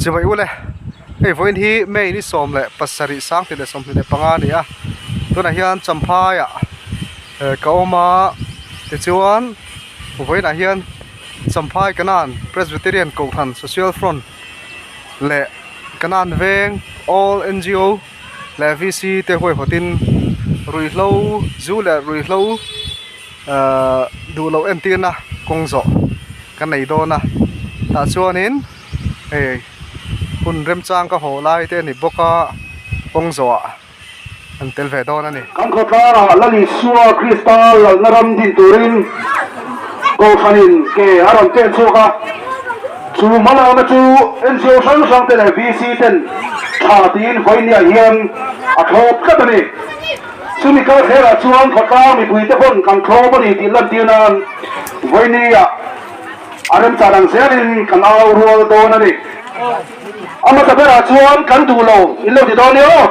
Chibai ule hei vawiin hi May ni 17 2025 a ni a tunah hian Champhai ah ka awm a tichuan vawiinah hian Champhai Kanan Presbyterian Kohhran Social Front leh Kanan Veng All NGO leh VC te huaihawtin ruihhlo zu leh ruihhlo ahh duh loh entirna kawng zawh ka nei dawn a tah chuanin hei hun remchang ka haw lai te a ni bawk a kawng zawh ah an tel ve dawn a ni. Kan khawtlarah Lal Isua Krista lalna ram din turin Kohhranin ke a rawn pen chhuak a, chu hmalakna chu NGO hrang hrang te leh VC ten tha tiin vawinia hian a thlawp tlat a ni. Chumi kal thlerah chuan khawtlang mipuite pawn kan thlawp a ni tih lantir nan vawinia a remchan ang zelin kan au rual dawn a ni. A hmasa berah chuan kan duh lo in lo ti dawn nia aw.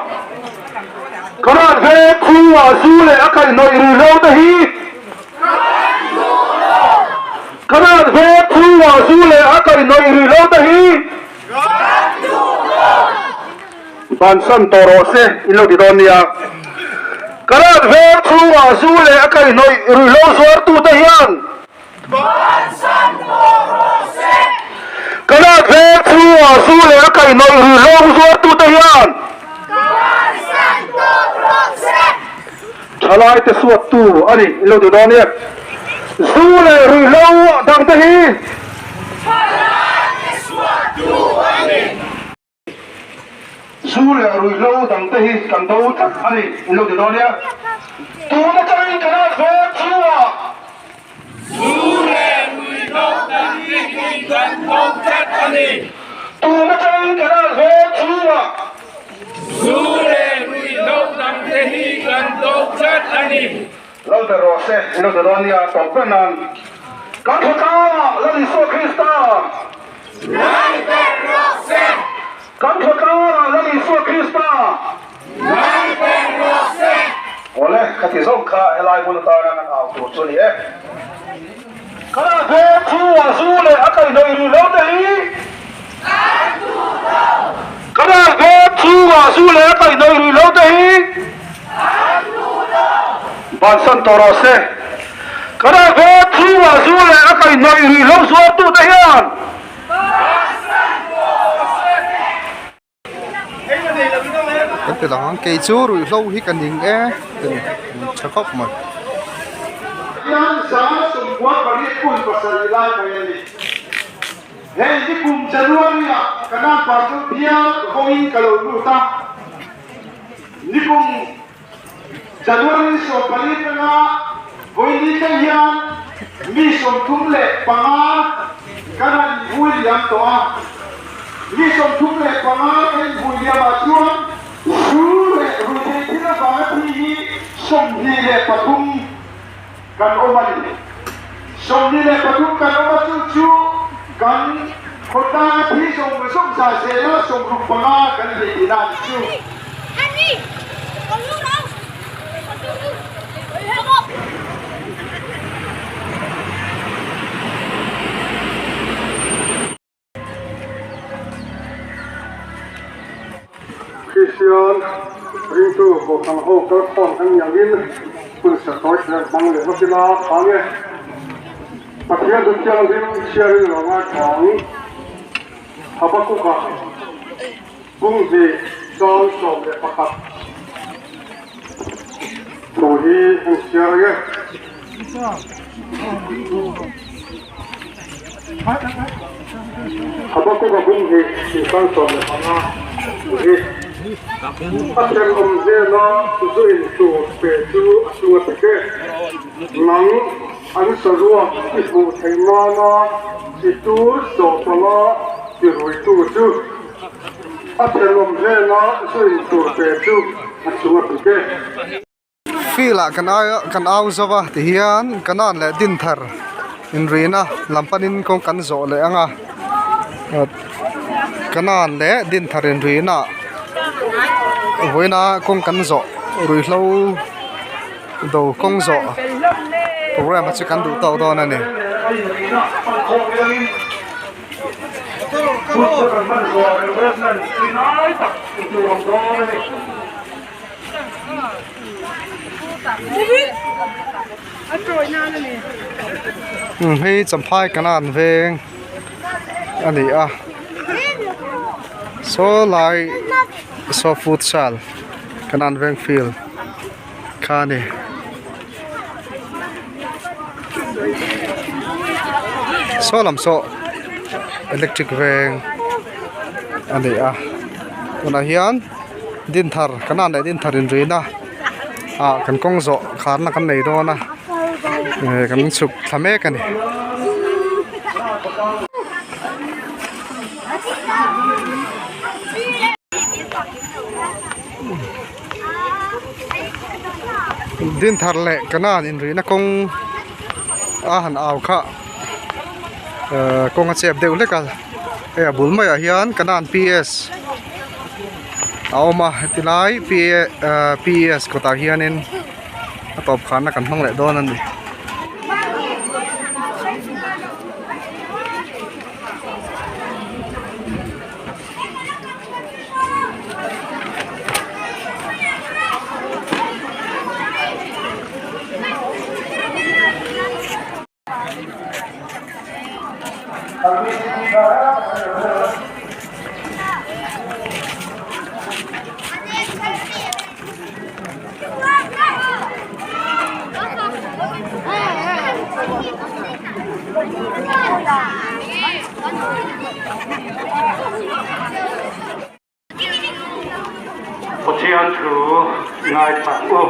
Ka rat ve khua zu leh a kaihhnawih ruihhlo te hi Kan duh lo. Ka rat ve khua zu leh a kaihhnawih ruihhlo te hi Kan duh lo. Bansan tawh rawh se in lo ti dawn nia. Ka rat ve khua zu leh a kaihhnawih ruihhlo zuartute hian Bansan tawh rawh se. Ka rat ve chhungah zu leh a kaihhnawih ruihhlo zuartute hian Bansan tawh rawh se. Thalaite suattu a ni in lo ti dawn nia. Zu leh ruihhlo dangte hi Thalaite suattu a ni. Zu leh ruihhlo dangte hi kan do tlat a ni in lo ti dawn nia. Tun atangin kan at ve chhungah. Zu leh ruihhlo dangte hi kan do tlat a ni. Tun atangin kan at ve chhungah. Zu leh ruihhlo dangte hi kan do tlat a ni. Lal ber rawh se in lo ti dawn nia tawp ber nan kan khawtlangah Lal Isua Krista. Lal ber rawh se. Kan khawtlangah Lal Isua Krista. Lal ber rawh se. Awle, ka ti zawng kha helai hmun atana kan au tur chu a ni e. Kan a veng chhungah zu leh a kaihhnawih rih lo te hi. Kan duh lo. Kan a veng chhungah zu leh a kaihhnawih rih lo te hi. Kan duh lo. Bansan tawh rawh se. Kan a veng chhungah zu leh a kaihhnawih rih lo zuartute hian. Bansan tawh rawh se. Kan ti lang ang kei chu ruihhlo hi ka ning e ti ni tha khawp mai. Hian 1847 lai mai a ni. Hei nikum January ah Kanan Pastor bial vawngin ka lo lut a. Nikum January 14 atanga vawini thleng hian mi 35 kan han inhui liam tawh a. Mi 35 kan inhui liamah chuan zu leh ruihtheih thil avanga thi hi 23 kan awm a ni. 23 kan awm a chu chu kan khawtlanga thi zawng zawng zah zela 65 kan ni tihna a ni chu. Kristian ringtu kohhran ho kalkhawm kan ni angin hun serh tawi thler hmang leh vak ila kha nge Pathian chu thianghlim chhiarin lo ngaithla ang Habakuka bung hnih chang 11 thu hi an chhiar ang e. Habakuka bung hnih chang 15 thu hi a thenawm hnena zu in tur pe chu a chunga ti ke. Nang an saruak i hmuh theih nana i tur chawhpawlha ti ruitu chu a thenawm hnena zu in tur pe chu a chunga ti ke. Field ah kan ai kan au zo va ti hian kanan leh dinthar inrina lam panin kawng kan zawh leh ang a kanan leh dinthar inrina vawiina kawng kan zawh ruihhlo do kawng zawh program chu kan duh tawk dawn a ni. Hun chu kan hman zawh refreshment tuihnai tak ei tur awm dawn a ni. Hei Champhai Kanan veng a ni a saw lai saw futsal Kanan veng field kha a ni. Saw lam saw electric veng a ni a tunah hian Dinthar kan an leh Dinthar inrina ah kan kawng zawh kharna kan nei dawn a eh kan chhuk thla mek a ni. Dinthar leh Kanan inrihna kawng a han au kha ehh kawng a chep deuh hlek a hei a bul maiah hian Kanan PS a awm a heti lai P ehh PS kawtah hianin a tawp khanna kan hmang leh dawn a ni. Pathian thu ngaithla u.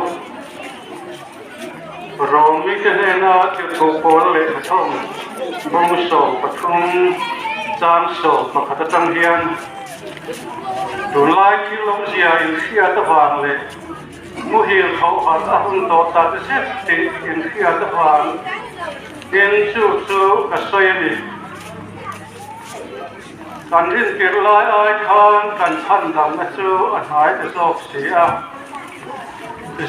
Rom mite hnena tirhkoh pawl lehkha thawm bawng 13 chang 11 atang hian tunlai thil awmzia inhriat avang leh muhil tho harh a hun tawh tak zet tih inhriat avang in chu chu ka sawi a ni. Kan rintirh lai ai khan kan chhan damna chu a hnai ta zawk si a.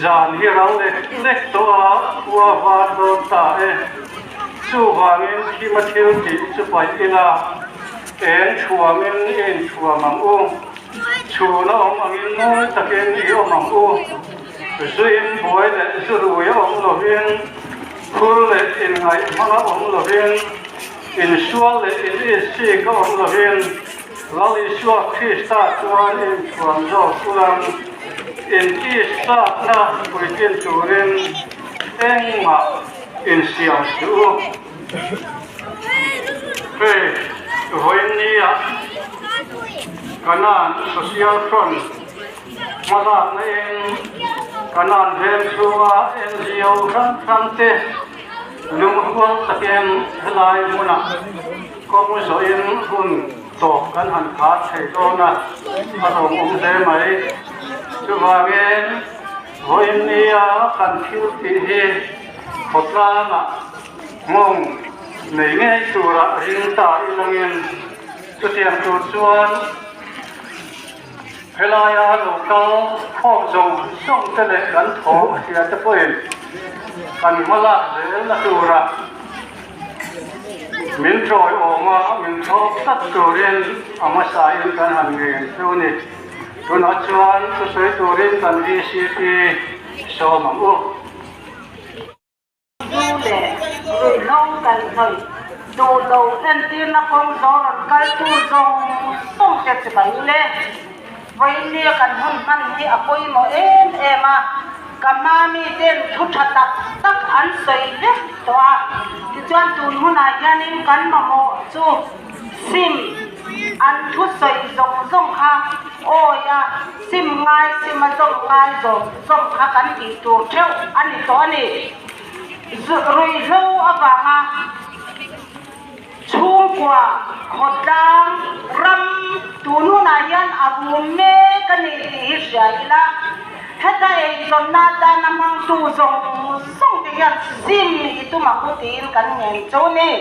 Zan hi ro lek lek tawh a, khua var dawn ta e. Chuvangin thima thil tih chu paih ila, eng thuamin i inthuam ang u. Chhuna awm angin mawi takin i awm ang u. Zuin buai leh zurui a awm lovin, phur leh inngaih hmanga awm lovin, Insual leh in-isik a awm lovin Lal Isua Krista chuan inthuam zawk ulang intisakna puitlin turin engmah insiam suh u. Hei vawiinnia Kanan Social Front hmalakna in Kanan veng chhunga NGO hrang hrang te Lungrual takin helai hmunah kawng zawhin hun tawp kan han khar thei dawn a, a lawmawm hle mai. Chuvangin vawiin nia kan thil tih hi khawtlangah nghawng nei ngei tura ring ta ilangin chutiang tur chuan Helaia lo kal khawm zawng zawng te leh kan thawm hria te pawhin kan hma lak zelna tura min chawi awm a, min thlawp tlat turin a hmasain kan han ngen chu a ni. Tunah chuan thusawi turin kan VCP sawm ang u. Zu leh ruihhlo kaihhnawih duh lo entirna kawng zawh rawn kaltu zawng zawng te chu ka u le. Vawiinnia kan hun hman hi a pawimawh em em a, ka hma miten thu tha tak tak an sawi vek tawh a, tichuan tun hunah hianin kan mamawh chu sim an thu sawi zawng zawng kha awi a, sim ngai sim a zawm ngai zawng zawng kha kan tih tur theuh a ni tawh a ni. Ruihhlo avanga chhungkua khawtlang ram tun hunah hian a rum mek a ni tih hi hria ila, heta eizawnna atana hmangtu zawng zawng te hian sim i tum ang u tiin kan ngen chu a ni.